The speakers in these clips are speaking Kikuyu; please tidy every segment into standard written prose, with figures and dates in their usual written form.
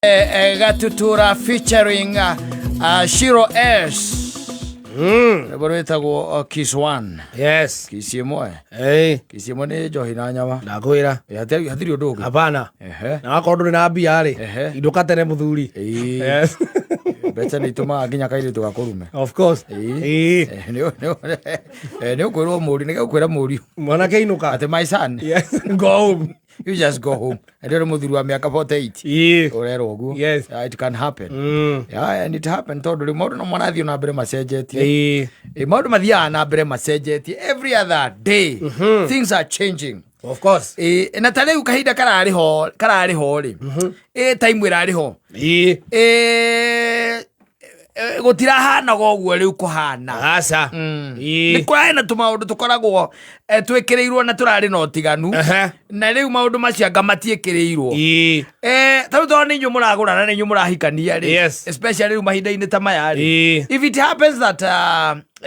Gatutura featuring Shiro S. Rwĩmbo rwĩtagwo Kiss One. Yes. Kiss ĩmwe. Hey. Kiss ĩmwe nĩ njohi na nyama. Ndakwĩra. Hatirĩ ũndũ ũngĩ. Hapana. Ehe. Na wakorwo ndũrĩ na mbia rĩ, Ehe. indũka tene mũthuri. Ĩĩ. Yes. Mbeca nĩ itũmaga nginya kairĩtu gakũrume. Of course. Ĩĩ. Ĩĩ. Nĩ ũkwĩrwo mũriũ, nĩ ũkwĩra mũriũ Mwanake inũka. atĩ my son, Yes. Go home. you just go home. Na ndĩrĩ mũthuri wa mĩaka 48. Ĩĩ. Ũrerwo ũguo. Yes. Yeah, it can happen. Yeah, and it happened tondũ rĩu maũndũ no marathiĩ na mbere macenjetie. Ĩĩ. Maũndũ mathiaga na mbere macenjetie every other day. Things are changing. Of course. Na ta rĩu kahinda kararĩ ho kararĩ ho rĩ, time ĩrarĩ ho. Ĩĩ. Gũtirahanaga ũguo rĩu kũhana. Aca. Nĩ Ĩĩ. kũrarĩ na tũmaũndũ tũkoragwo twĩkĩrĩirwo na tũrarĩ na ũtiganu. Ehe. Na rĩu maũndũ macio anga matiĩkĩrĩirwo. Ĩĩ. Ta rĩu tondũ nĩ inyuĩ mũragũrana nĩ inyuĩ mũrahikania rĩ, Yes. especially rĩu mahinda-inĩ ta maya rĩ, Ĩĩ. if it happens that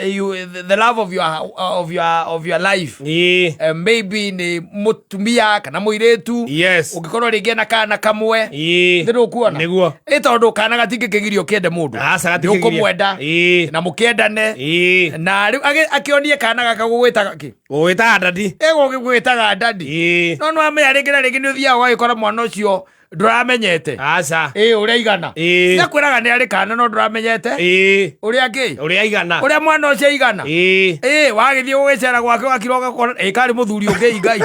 you, the love of your, of your, of your life, Ĩĩ. maybe nĩ mũtumia kana mũirĩtu, Yes. ũngĩkorwo rĩngĩ na kana kamwe, Ĩĩ. nĩ ndũkuona Nĩguo. ĩ tondũ kana gatingĩkĩgirio kĩende mũndũ, Aca nĩ gatingĩgiria. ũkũmwenda Ĩĩ. na mũkĩendane, Ĩĩ. na rĩu akĩonie kana gaka gũgwĩtaga kĩ, Gũgwĩtaga daddy. Ĩgũgĩgwĩtaga daddy. Ĩĩ. No nĩwamenya rĩngĩ na rĩngĩ nĩ ũthiaga ũgagĩkora mwana ũcio ndũramenyete Aca. Ĩ ũrĩa igana. Ĩĩ. Ndakwĩraga nĩ arĩ kana no ndũramenyete Ĩĩ. ũrĩa kĩ, Ũrĩa aigana. ũrĩa mwana ũcio aigana. Ĩĩ. Ĩ wagĩthiĩ gũgĩcera gwake ũgakira ũgakora ĩ karĩ mũthuri ũngĩ ngai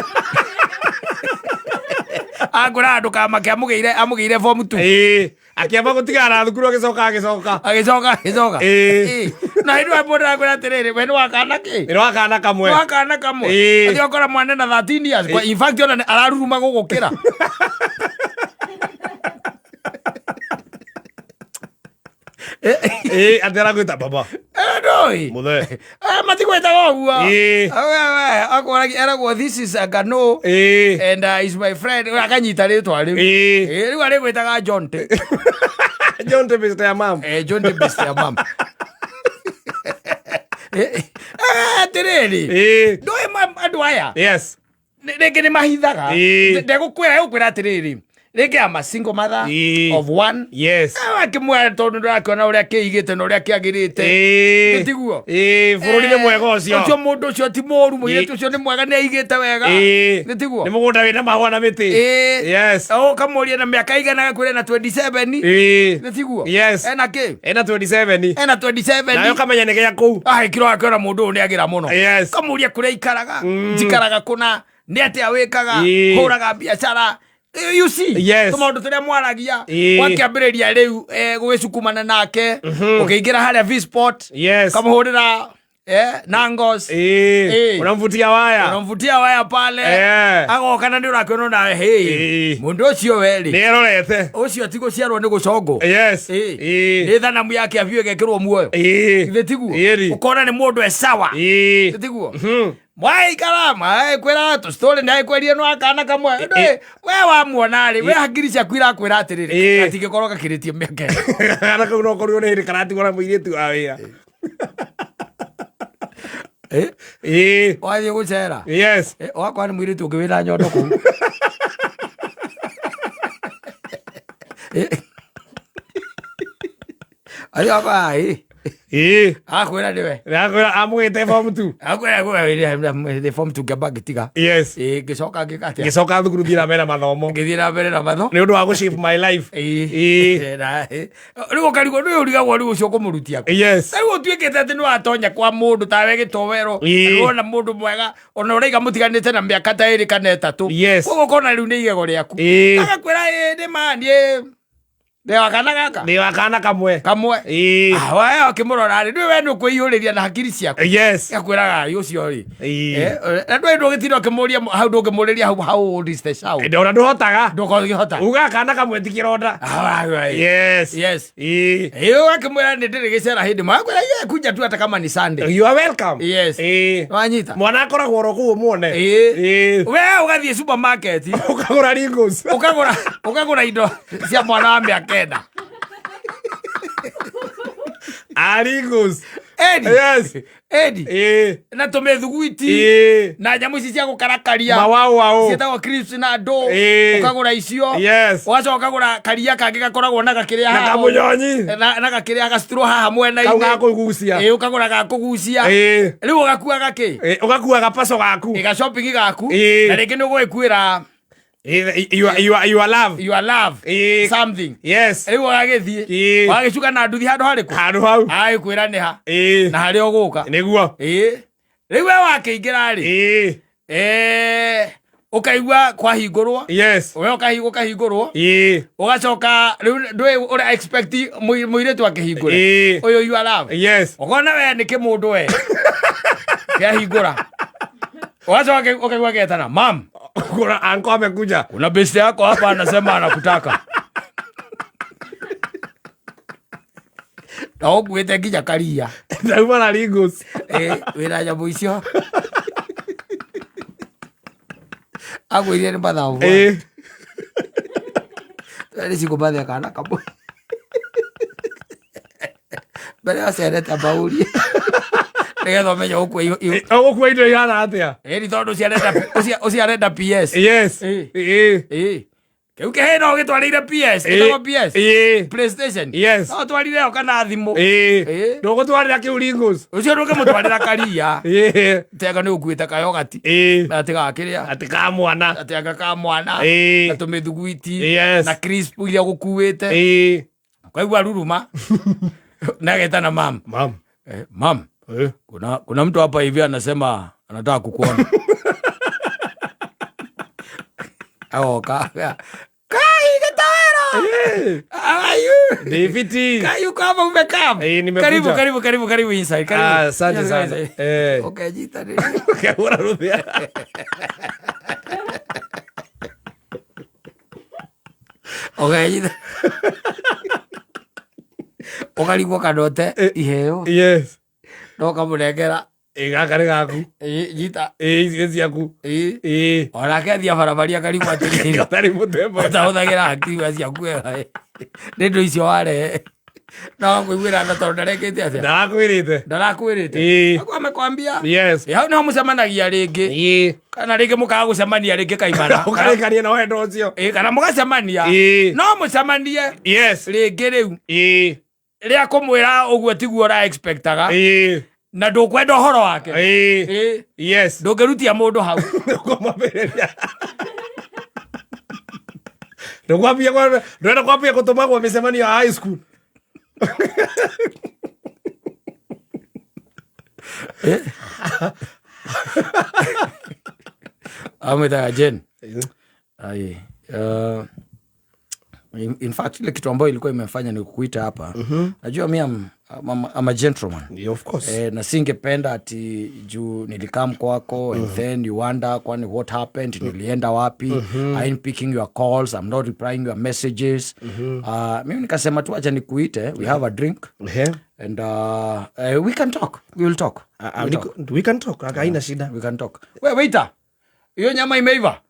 akwĩraga ndũkamake amũgĩire form 2. Ĩĩ. Akĩamba gũtigana na thukuru agĩcoka agĩcoka. Agĩcoka agĩcoka. Ĩĩ. Ĩ, na hĩndĩ ĩyo mũndũ akwĩra atĩrĩrĩ, we nĩ wa kana kĩ? Nĩ wa kana kamwe. Nĩ wa kana kamwe. Ĩĩ. Athiĩ ũkora mwana na 13 years. In fact ona araruruma gũgũkĩra. Ĩĩ, atĩ arakwĩta baba. Ndũĩ. Mũthee. Matigwĩtaga ũguo. Ĩĩ. Akoragia eragwo this is a Gano Ĩĩ. and is my friend. Akanyita rĩtwa rĩu. Ĩĩ. Rĩu arĩgwĩtaga John T. John T. Mr. ya mam. John T. Mr. ya mam. Atĩrĩrĩ. Ĩĩ. Ndũĩ andũ aya. Yes. Rĩngĩ nĩ mahithaga. Ĩĩ. Ndegũkwĩra egũkwĩra atĩrĩrĩ, rĩngĩ am a single mother Ĩĩ. of one. Yes. Akĩmwĩra tondũ ndũrakĩona ũrĩa kĩigĩte na ũrĩa kĩagĩrĩte. Ĩĩ. Nĩ tiguo? Ĩĩ, bũrũri nĩ mwega ũcio. Ũcio mũndũ ũcio ti mũru, mũirĩtu ũcio nĩ mwega, nĩ aigĩte wega. Ĩĩ. Nĩ tiguo? Nĩ mũgũnda wĩna mahũa na mĩtĩ. Ĩĩ. Yes. Ũkamũria na mĩaka igana agakwĩra na 27. Ĩĩ. Nĩ tiguo? Yes. Ena kĩ? Ena 27. Ena 27. Nawe ũkamenya nĩ gĩa kũu. Ahĩkirwo akĩona mũndũ ũyũ nĩ agĩra mũno. Yes. Ũkamũria kũrĩa aikaraga, njikaraga kũna, nĩ atĩa wĩkaga, Ĩĩ. hũraga biacara. You see? Yes. Tũmaũndũ tũrĩa mwaragia. Ĩĩ. Wakĩambĩrĩria rĩu gũgĩcukumana nake, ũkĩingĩra harĩa V-Spot, Yes. ũkamũhũrĩra nangos. Ĩĩ. Ĩĩ. Unamvutia waya. Unamvutia waya pale. Agoka na nĩ ũrakĩona nawe, hey, Ĩĩ. mũndũ ũcio werĩ. Nĩ erorete. Ũcio ti gũciarwo nĩ gũcongwo. Yes. Ĩĩ. Ĩĩ. Nĩ thanamu yake abiũ ĩgekĩrwo muoyo. Ĩĩ. Githĩ tiguo? Ĩĩri. Ũkona nĩ mũndũ e sawa. Ĩĩ. Githĩ tiguo? Mwaikara mwakwĩra tũstory nĩ agĩkwerie no akana kamwe. Ndũĩ, we wamuona rĩ, we hakiri ciaku irakwĩra atĩrĩrĩ, Ĩĩ. gatingĩkorwo gakĩrĩtie mĩaka ĩno. Kana kau no korirwo nĩ hĩndĩ karatigwo na mũirĩtu wa wĩra. Ĩĩ. Wathiĩ gũcera. Yes. Wakwa nĩ mũirĩtu ũngĩ wĩna nyondo kũu. Acio akwa ĩ. Ĩĩ. Akwĩra nĩwe. Akwĩra amũgĩte form 2. Akwĩra kwĩra form 2 ngĩamba ngĩtiga. Yes. Ĩĩ, ngĩcoka ngĩka atĩa? Ngĩcoka thukuru thiĩ na mbere na mathomo. Ngĩthiĩ na mbere na matho. Nĩ ũndũ wa gũ shape my life. Ĩĩ. Ĩĩ. Na, ĩ. Rĩu ũkarigwo nĩ ũrigagwo rĩu ũcio ũkũmũrutia kũ. Yes. Rĩu ũtuĩkĩte atĩ nĩ watonya kwa mũndũ tawe gĩtowero. Ĩĩ. Wona mũndũ mwega ona ũraiga mũtiganĩte na mĩaka ta ĩrĩ kana ĩtatũ. Yes. Koguo ũkona rĩu nĩ igego rĩaku. Ĩĩ. Agakwĩra ĩ nĩ ma niĩ ndĩ wa kana gaka. Ndĩ wa kana kamwe. Kamwe. Ĩĩ. Ah, we ũkĩmũrora rĩ, ndũĩ we nĩ ũkwĩiyũrĩria na hakiri ciaku. Yes. Akwĩraga ĩ ũcio rĩ. Ĩĩ. Na ndũĩ ndũgĩtinda ũkĩmũria hau ndũngĩmũrĩria hau how old is the child. Ndona ndũhotaga. Ndũkũhota. Uga kana kamwe ti kĩronda. Ah, Yes. Yes. Ĩĩ. Ĩĩ ũgakĩmwĩra nĩ ndĩrĩ gĩcera hĩndĩ makwĩra ye kunja tu hata kama ni Sunday. You are welcome. Yes. Ĩĩ. Wanyita. Mwana akoragwo oro kũu ũmuone. Ĩĩ. Ĩĩ. We ũgathiĩ supermarket Ũkagũra Ringos. Ũkagũra indo cia mwana wa mĩaka ĩna. Ah, Ringos. Edi. Yes. Edi. Ĩĩ. Na tũmĩthuguiti Ĩĩ. na nyamũ ici cia gũkarakaria Mawau wau. ciĩtagwo crisps na ndũ Ĩĩ. ũkagũra icio Yes. ũgacoka ũkagũra karia kangĩ gakoragwo na gakĩrĩa Na haha kamũnyonyi. na gakĩrĩa gaciturwo haha Kau mwena-inĩ ga kũgucia. Ĩĩ, ũkagũra ga kũgucia Ĩĩ. rĩu ũgakua gakĩ Ĩĩ, Ũgakua gapaco gaku. ĩga shopping gaku Ĩĩ. na rĩngĩ nĩ ũgũgĩkuĩra Ĩĩ, Your love. your love Ĩĩ. something Yes. rĩu ũgagĩthiĩ Ĩĩ. ũgagĩcuka na nduthi handũ harĩkũ Handũ hau. agagĩkwĩra nĩ ha Ĩĩ. na harĩa ũgũka Nĩguo. ĩĩ rĩu we wakĩingĩra rĩ Ĩĩ. Eh, ũkaigua kwahingũrwo Yes. we ũkahingũrwo Ĩĩ. ũgacoka rĩu ndũĩ ũrĩa expect mũirĩtu akĩhingũre Ĩĩ. ũyũ you are love Yes. ũkona we nĩ kĩmũndũ we kĩahingũra ũgacoka ũkaigua getana mam Kuna anko amekuja. kuna besti yako hapa anasema anakutaka na ũkuĩte nginya karia Ndauma na Ringos. Eh, wĩna nyamũ icio agwĩrire nĩ mathabu Ĩĩ. nĩ cikũmathia kana kamwe mbere ya ciareta mbaũrie nĩgetha ũmenye ũkua Ũgũkua indo ihana atĩa? ĩni tondũ ũcio arenda PS Yes. Ĩĩ. Ĩĩ. Ĩĩ. kĩu kĩhĩ no ũgĩtwarĩire PS ĩtagwo PS Ĩĩ. PlayStation Yes. no ũtwarire yo kana thimũ Ĩĩ. Ĩĩ. Ndũgũtwarĩra kĩu Ringos. ũcio ndũngĩmũtwarĩra karia Ĩĩ. tega nĩ ũkuĩte kayogati Ĩĩ. na atĩ gakĩrĩa Atĩ ka mwana. atĩ anga ka mwana Ĩĩ. na tũmĩthuguiti Yes. na crisp iria gũkuĩte Ĩĩ. kwaigua ruruma nagetana mam Mam. eh, mam Eh. kuna mtu hapa hivi anasema anataka kukuona agoka kai gitawero Ĩĩ. ayu Ndĩ fiti. kai uko hapa umekam Eh, nimekuja. karibu karibu karibu karibu inside karibu Ah, asante Yes, sana. inside. Eh. ukejita ni Ũkehũra rũthĩa. ukejita ukarigwo kanote Eh. iheo Yes. no kamũnengera Ĩĩ gaka nĩ gaku. Ĩ, nyita Ĩĩ ici nĩ ciaku. Ĩ. Ĩĩ. onake athiĩ barabari akarigwo atĩrĩrĩ Gatarĩ mũtembo. ũtahũthagĩra hakiri we ciaku wega ĩ. nĩ ndũ icio warehe no kũiguĩra na tondũ ndarekĩte atĩa Ndarakwĩrĩte. ndarakwĩrĩte Ĩĩ. Aku amekwambia Yes. Ĩ, hau nĩho mũcemanagia rĩngĩ Ĩĩ. kana rĩngĩ mũkaga gũcemania rĩngĩ kaimana Ũkarĩkania na wendo ũcio. Ĩ, kana mũgacemania Ĩĩ. no mũcemanie Yes. rĩngĩ rĩu Ĩĩ. rĩa kũmwĩra ũguo tiguo ũra expectaga Ĩĩ. na ndũkwenda ũhoro wake Ĩĩ. Ĩ, Yes. ndũngĩrutia mũndũ hau Ndũkwambĩrĩria. Ndũkwambia ndwenda kwambia gũtũmagwo mĩcemanio ya high school. amwĩtaga Jane Ai, in fact ile kitu ambayo ilikuwa imefanya ni kukuita hapa najua mi am a gentleman Yeah, of course. Eh, na singependa ati juu nilikam kwako and then you wonder kwani what happened nilienda wapi I ain't picking your calls I'm not replying your messages mimi nikasema tu acha nikuite we have a drink Ehe. and we can talk we will talk Ah, ah, we can talk. Haina shida. we can talk we waiter hiyo nyama imeiva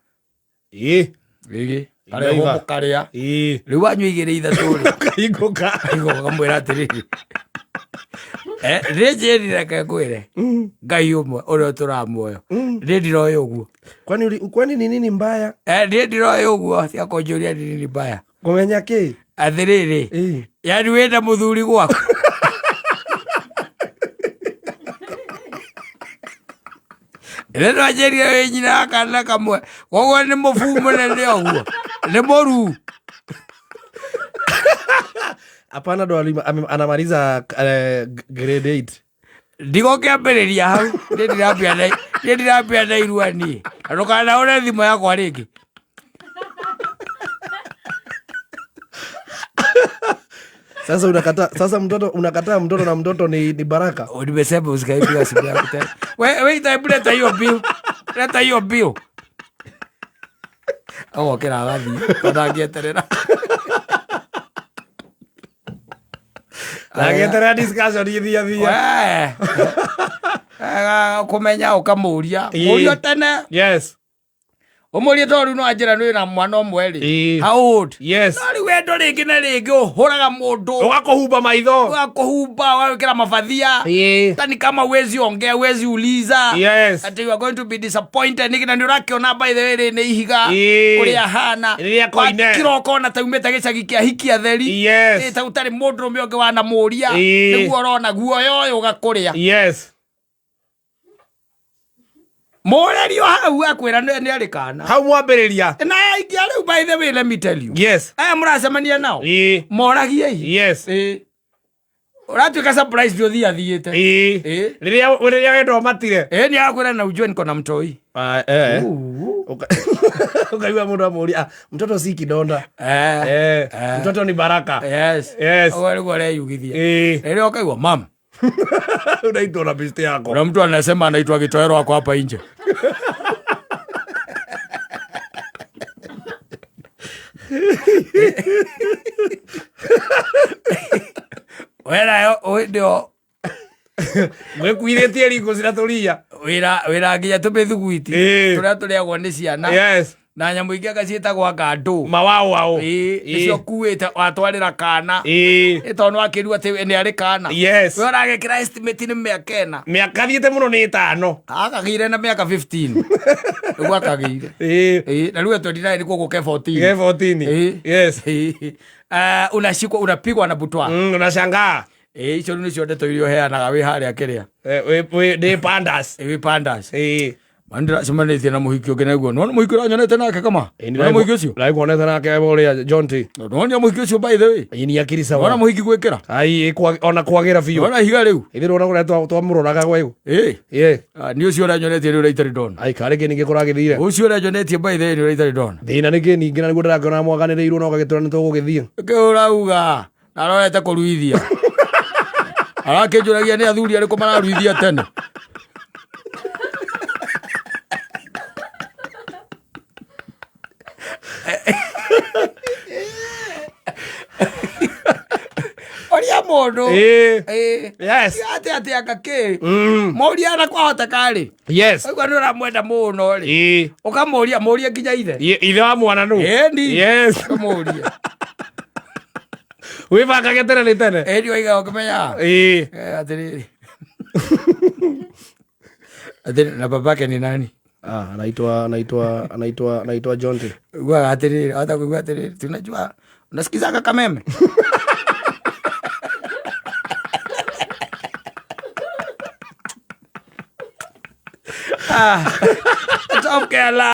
Ĩĩ. igi karehwo Imeiva. mũkarĩa Ĩĩ. rĩu wanyua igĩrĩ ithatũ rĩ Ũkahingũka. ngamwĩra atĩrĩrĩ rĩ njĩrire reke ngwĩre ngai ũmwe ũrĩa ũtũraga muoyo niĩ ndiroĩ ũguo Kwani ni nini mbaya? Niĩ ndiroĩ ũguo cia kũnjũria nĩ nini mbaya Kũmenya kĩ? atĩrĩrĩ Ĩĩ. yani wĩna mũthuri gwaku Rĩ nwanjĩrire wĩ nyina wa kana kamwe koguo nĩ mũbuu mũnene ũguo nĩ mũruu Hapana ndo anamaliza grade 8. ndigũkĩambĩrĩria hau niĩ ndirambia na irua niĩ na ndũkanaũre thimũ yakwa rĩngĩ Sasa unakataa sasa mtoto unakataa mtoto na mtoto ni baraka. Oh, nimesema usikaipiga simu yangu tena. We hebu leta hiyo bill. Leta hiyo bill. Agokĩra agathiĩ tondũ angĩeterera. Agĩeterera discussion ithia thia. We. Kũmenya ũkamũria. Ĩĩ. Mũrio tene. Yes. Ũmũrie tondũ rĩu no anjĩra nĩ na mwana ũmwe rĩ. Ĩĩ. How old? Yes. No rĩu wendo rĩngĩ na rĩngĩ ũhũraga mũndũ. Ũgakũhumba maitho. Ũgakũhumba, ũgagwĩkĩra mabathia. Ĩĩ. Hata ni kama huwezi ongea, huwezi uliza. Yes. Ati you are going to be disappointed. Nĩkĩ na nĩ ũrakĩona by the way rĩ nĩ ihiga. Ĩĩ. Ũrĩa ahana. Rĩrĩa koine. Wakira ũkona taumĩte gĩcagi kĩa hiki atheri. Yes. Ĩ, ta ũtarĩ mũndũrũme ũngĩ wanamũria. Ĩĩ. Nĩguo ũrona guoya ũyũ ũgakũrĩa. Yes. Mũrerio hau akwĩra nĩ arĩ kana. Hau mwambĩrĩria. Na aingĩ a rĩu by the way let me tell you. Yes. Aya mũracemania nao. Ĩĩ. Moragiei. Yes. Ĩĩ. Ũratuĩka surprise nĩ ũthiĩ athiĩte. Ĩĩ. Ĩĩ. Rĩrĩa rĩrĩa wendo matire. Ĩĩ nĩ akwĩra na ujue niko na mtoi. Ah, eh. Ukaigua mũndũ amũria, "Ah, mtoto si kidonda." Eh. Eh, mtoto ni baraka. Yes. Yes. Ũguo nĩguo ũreyugithia. Ĩĩ. Rĩrĩa ũkaigua mam. Unaitwa na besti yako. Kuna mtu anasema anaitwa Gitoero ako hapa nje. Wĩra ũyũ ndio Mwĩkuithĩtie ringo ciratũria. wĩra wĩra nginya tũmĩthuguiti Ĩĩ. tũrĩa tũrĩagwo nĩ ciana Yes. na nyamũ ingĩ anga ciĩtagwo anga ndũ. Mawao wao. Ĩĩ, nĩcio kuĩte watwarĩra kana. Ĩĩ. Ĩ tondũ nĩwakĩrua atĩ nĩ arĩ kana. Yes. We ũragĩkĩra estimate nĩ mĩaka ĩna. Mĩaka thiĩte mũno nĩ ĩtano. Akagĩire na mĩaka 15. Nĩguo akagĩire. Ĩĩ. Ĩĩ, na rĩu e 29 nĩkuo gũke 14. Ge 14. Ĩĩ. Yes. Ĩĩ. Eh, unashikwa unapigwa na butwa. Unashangaa. Ĩĩ, icio rĩu nĩcio ndeto iria ũheanaga wĩ harĩa kĩrĩa. Eh, wĩ ndĩ pandas. Ĩ, wĩ pandas. Ĩĩ. Mandĩracemanĩtie na mũhiki ũngĩ naguo. Nĩwona mũhiki ũrĩa nyonete nake kama? Nĩwona mũhiki ũcio? Ndĩraiguonete nake ũrĩa John T. Nĩwona mũhiki ũcio by the way? Ĩĩ nĩ akiri Nĩwona sawa. mũhiki gwĩkĩra? Ai ona kwagĩra biũ. Nĩwona ihiga rĩu? Ithuĩ ona kũrĩa twamũroraga gweu. Ĩĩ. Ĩĩ. Ah, nĩ ũcio ũrĩa nyonetie nĩ ũrĩa itarĩ ndona. Ai karĩ kĩ ningĩ kũragĩthire. Ũcio ũrĩa nyonetie by the way nĩ ũrĩa itarĩ ndona. Thĩna nĩ kĩ ningĩ na nĩguo ndĩrakĩona mwaganĩrĩirwo na ũgagĩtwĩra nĩ tũgũgĩthiĩ. Kĩ ũrauga? Na arorete kũruithia. Arakĩnjũragia nĩ athuri arĩkũ mararuithia tene. Oria mũndũ. Ĩĩ. Ĩĩ. Yes. Atĩ atĩ anga kĩ. Mũria na kwahoteka rĩ. Yes. Ũigua nĩ ũramwenda mũno rĩ. Ĩĩ. Ũkamũria mũrie nginya ithe. Ithe wa mwana nũ? Ĩni. Yes. Ũkamũria. Wĩbangage tene nĩ tene. Ĩni waiga ũkĩmenya. Ĩĩ. Eh, atĩrĩrĩ. Atĩrĩ, na babake ni nani? Ah, anaitwa anaitwa anaitwa anaitwa John T. Ugaga atĩrĩrĩ, hata kuigua atĩrĩrĩ, tunajua unasikizaga kameme. Ah, Top Care.